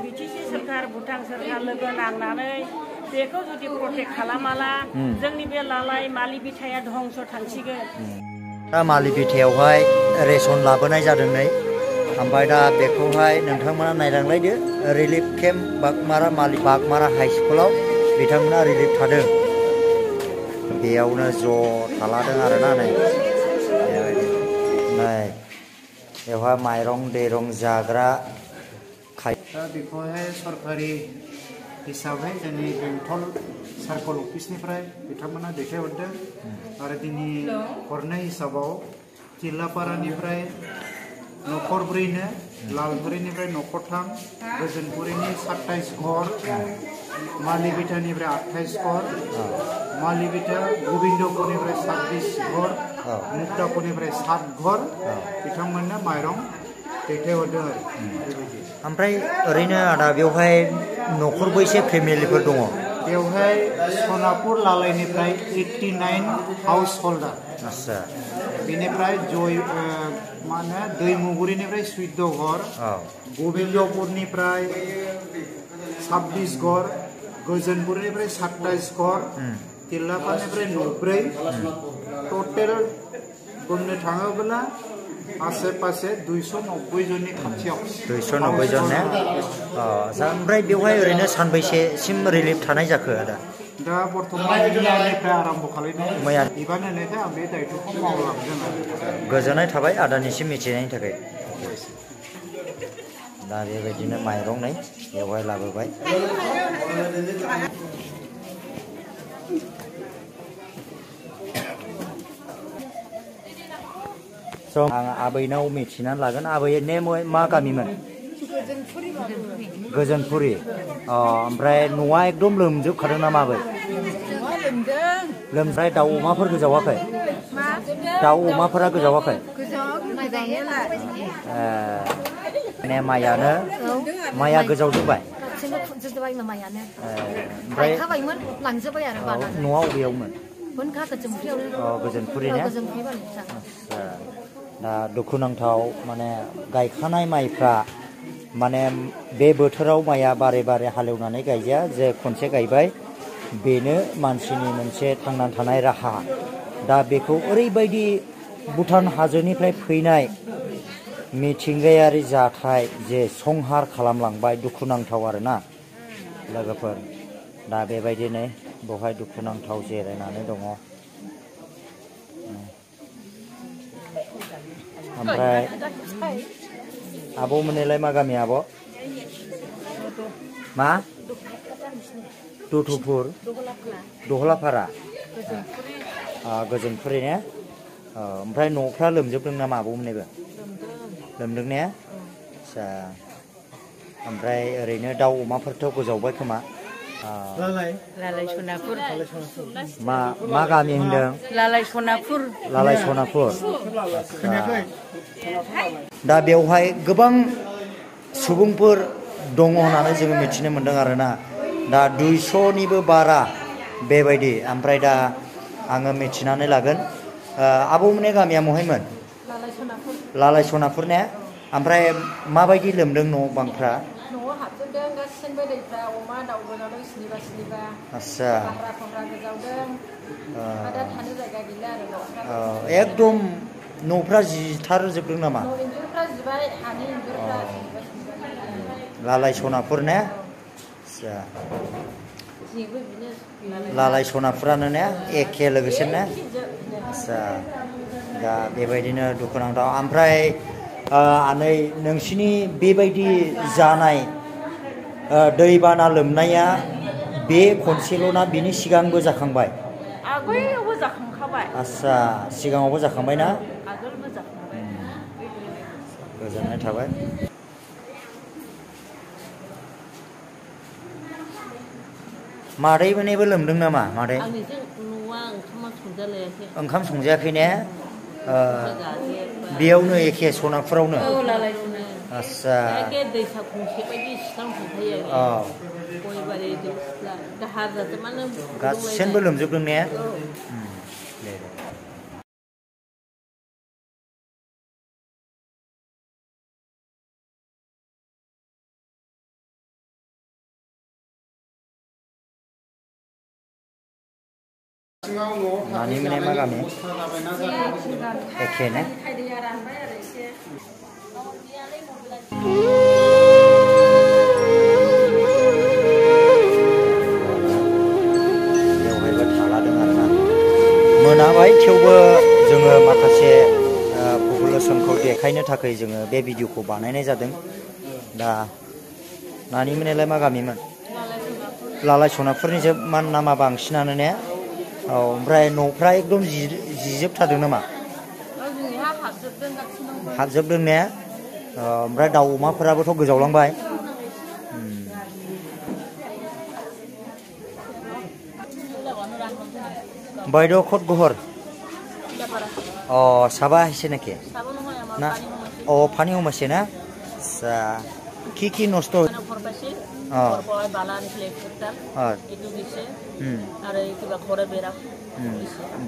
BTC सरकार भुटान सरकार लोगो नांनानै बेखौ जुदि प्रटेक्ट खालामाला जोंनि बे लालाय मालि बिथाया धंस थांसिगोन। दा मालि बिथायावहाय रेसन लाबोनाय जादों नै ओमफ्राय दा बेखौहाय नोंथांमोना नायलांलायदो रिलिफ केम्प बागमारा मालि बागमारा हाइ स्कुलाव बिथांमोना रिलिफ थादों बेयावनो ज' थालादों आरोना नै बेबायदि नै बेवहाय माइरं दैरं जाग्रा दा बेखौहाय सरकारि हिसाबै जोंनि बेंटल सार्कल अफिसनिफ्राय बिथांमोना दैथायहरदों आरो दिनै हरनाय हिसाबाव तिलापारानिफ्राय न'खरब्रैनो लालगुरिनिफ्राय न'खरथाम गोजोनपुरिनि 27 घर मालिबिटानिफ्राय 28 घर मालिबिटा गोविंदपुरनिफ्राय 26 घर मुक्तापुरनिफ्राय 7 घर बिथांमोननो माइरं दैथायहरदों आरो बेबायदि। ओमफ्राय ओरैनो आदा बेवहाय न'खर बैसे फेमिलिफोर दङ? बेवहाय सनापुर लालायनिफ्राय 89 हाउस हल्डार। आच्छा। बेनिफ्राय जय मा होनो दैमुगुरिनिफ्राय 14 घर गोविंदपुरनिफ्राय 26 घर गोजोनपुरनिफ्राय 27 घर तिलापारानिफ्राय 9 टटेल बुंनो थाङोब्ला आसे पासे 290 जननि खाथियाव 290 जन ने ओमफ्राय बेवहाय ओरैनो सानबैसेसिम रिलिफ थानाय जाखो आदा? दा बर्थमान मैयानिफ्राय आरम्भ खालामनाय मैया बिबान होनायखाय आं बे दायित्वखौ मावलांदों आरो गोजोननाय थाबाय आदानिसिम मिथिनायनि थाखाय। दा बेबायदिनो माइरं नै बेवहाय लाबोबाय आं आबैनाव मिथिनानै लागोन आबैने मा गामिमोन? गोजोनपुरि। ओमफ्राय न'आ एकदम लोमजोबखादों नामा आबै? लोमफ्राय दाउ अमाफोर गोजावाखै? दाउ अमाफोरा गोजावाखै? माइया गोजावजोब्बाय? ओमफ्राय न'आ अबेयावमोन? गोजोनपुरि ने? दा दुखुनांथाव माने गायखानाय माइफ्रा माने बे बोथोराव माइया बारे बारे हालेवनानै गायजाया जे खनसे गायबाय बेनो मानसिनि मोनसे थांनानै थानाय राहा। दा बेखौ ओरैबायदि भुटान हाजोनिफ्राय फैनाय मिथिंगायारि जाथाय जे संहार खालामलांबाय दुखुनांथाव आरोना लोगोफोर। दा बेबायदिनो बेवहाय दुखुनांथाव जिरायनानै दङ। ओमफ्राय आब'मोननिलाय मा गामि आब'? मा? दुथुपुर दहलाफारा गोजोनपुरि ने? ओमफ्राय न'फ्रा लोमजोबदों नामा आब'मोननिबो? लोमदों ने? आच्छा। ओमफ्राय ओरैनो दाउ अमाफोरथ' गोजावबाय खोमा? लालाय सनापुर। मा गामि होनदों? लालाय सनापुर। लालाय सनापुर। दा बेवहाय गोबां सुबुंफोर दङ होननानै जोङो मिथिनो मोन्दों आरोना। दा 200निबो बारा बेबायदि। ओमफ्राय दा आङो मिथिनानै लागोन आब'मोननि गामिया बहायमोन? लालाय सनापुर ने? ओमफ्राय माबायदि लोमदों न' बांफ्रा? न'आव हाबजोबदों गासिबो दैफ्रा अमा दाउ गोजावदों सिनिबा आच्छा। हाग्रा गोजावदों दा थानो जायगा गैला आरो एकदम न'फ्रा जिथारजोबदों नामा? इन्जुरफ्रा जिबाय हानि इन्जुरफ्रा लालाय सनापुर ने? आच्छा। लालाय सनापुरानो ने? एखे लोगोसे ने? आच्छा। दा बेबायदिनो दुखुनांथाव। ओमफ्राय आनै नोंसिनि बेबायदि जानाय दैबाना लोमनाया बे खनसेल'ना बिनि सिगांबो जाखांबाय? आगोलावबो जाखांखाबाय। आच्छा सिगाङावबो जाखांबाय ना? आगोलबो जाखांबाय। गोजोननाय थाबाय। मादैमोननिबो लोमदों नामा मादै? आंनिजों न'आ ओंखामा संजालायाखै। ओंखाम संजायाखै ने? बेयावनो एखे सनापुरावनो? औ लालायनो। आच्छा। एखे दैसा गंसे बायदि सिथांखायो आरो गय बारि दाहार जाजोबनानै गासैबो लोमजोबदों ने? नानि मोने मा गामि एखे ने बेवहायबो थालादों आरोना मोनाबाय थेवबो जोङो माखासे पपुलेसनखौ देखायनो थाखाय जोङो बे भिडिअखौ बानायनाय जादों दा नानि मोनेलाय मा गामिमोन लालाय सनाफुरनिसो मान नामा बांसिनानो ने औ ओमफ्राय न'फ्रा एकदम जिजोबथारदों नामा हाबजोबदों ने ओमफ्राय दाउ अमाफोराबोथ' गोजावलांबाय बायद' खत गहर अ साबा हिसे नाকি ना अ पानी हमासे ना কি নষ্ট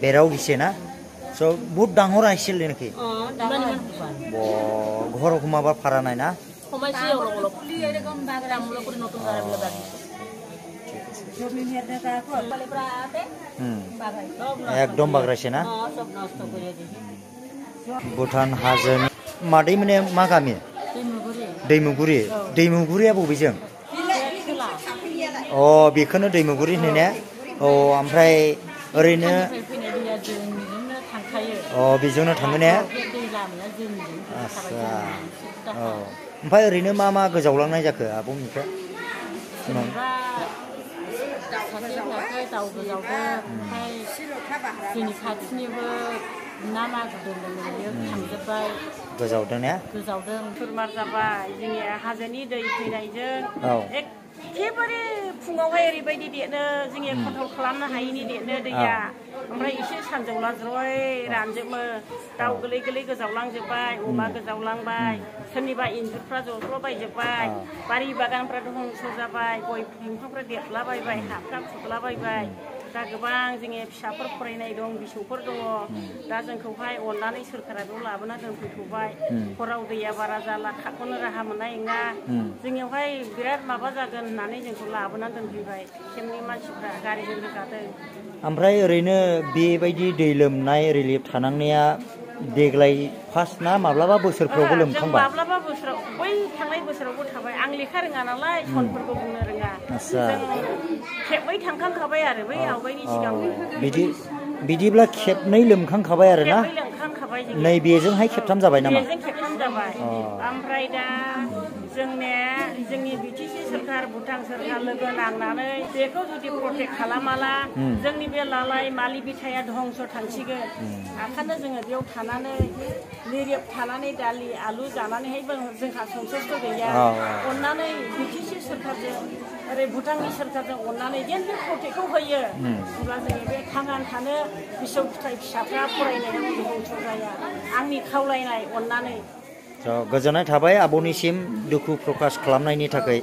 বেৰাও গিছে না চ বহুত ডাঙৰ আহিছিল নেকি ঘৰ সোমাব পৰা নাই না একদম বাগৰাইছে না भुटान हाजोनि मादै माने मा गामि दैमुगुरिया बबेजों अ बेखौनो दैमुगुरि होनो ने अ ओमफ्राय ओरैनो अ बेजोंनो थाङो ने आच्छा औ ओमफ्राय ओरैनो मा मा गोजावलांनाय जाखो आब'निफ्राय दाउ गोजावदों ओमफ्राय जोंनि खाथिनिबो ना मागुरदों थांजोब्बाय गोजावदों ने गोजावदों खुरमार जाबाय जोंनि हाजोनि दै फैनायजों एखेबारे फुङावहाय ओरैबायदि देनो जोंनि कन्ट्रल खालामनो हायैनि देनो दैया ओमफ्राय एसे सानजौला ज्रय रानजोबो दाउ गोलै गोलै गोजावलांजोब्बाय अमा गोजावलांबाय सोरनिबा इन्जुरफ्रा जख्ल'बायजोब्बाय बारि बागानफ्रा धंस जाबाय गय बिफांफ्रा देरलाबायबाय हाफ्रा खुरलाबायबाय दा गोबां जोंनि फिसाफोर फरायनाय दं बिसौफोर दङ दा जोंखौहाय अननानै सोरखारा बेयाव लाबोना दोनफैथ'बाय हराव दैया बारा जाला खाख'नो राहा मोननाय नङा जोंनियावहाय बिराद माबा जागोन होननानै जोंखौ लाबोना दोनफैबाय खेमनि मानसिफ्रा गारिजों रोगादों ओमफ्राय ओरैनो बेबायदि दै लोमनाय रिलिफ थानांनाया देग्लाय फार्स्ट ना माब्लाबा बोसोरफ्रावबो लोमखांबाय माब्लाबा बोसोराव बै थांनाय बोसोरावबो थाबाय आं लेखा रोङा नालाय सनफोरखौ बुंनो रोङा खेबनै थांखांखाबाय आरो बै आवगायनि सिगां बिदिब्ला खेबनै लोमखांखाबाय आरो ना नै बेजोंहाय खेबथाम जाबाय नामा बेजों खेबथाम जाबाय ओमफ्राय दा जोंनि बिटिसि सोरखार भुटान सोरखार लोगो नांनानै बेखौ जुदि प्रटेक्ट खालामाला जोंनि बे लालाय मालि बिथाया धंस थांसिगोन ओंखायनो जोङो बेयाव थानानै निरिफ थानानै दालि आलु जानानैहायबो जोंहा संसस्थ' गैया अननानै बिटिसि सोरखारजों ओरै भुटाननि सोरखारजों अननानै जेन बे प्रटेक्टखौ होयो अब्ला जोंनि बे थांनानै थानो बिसौ फिथाइ फिसाफ्रा फरायनायाव धंस जाया आंनि खावलायनाय अननानै गोजोननाय थाबाय आब'निसिम दुखु प्रकाश खालामनायनि थाखाय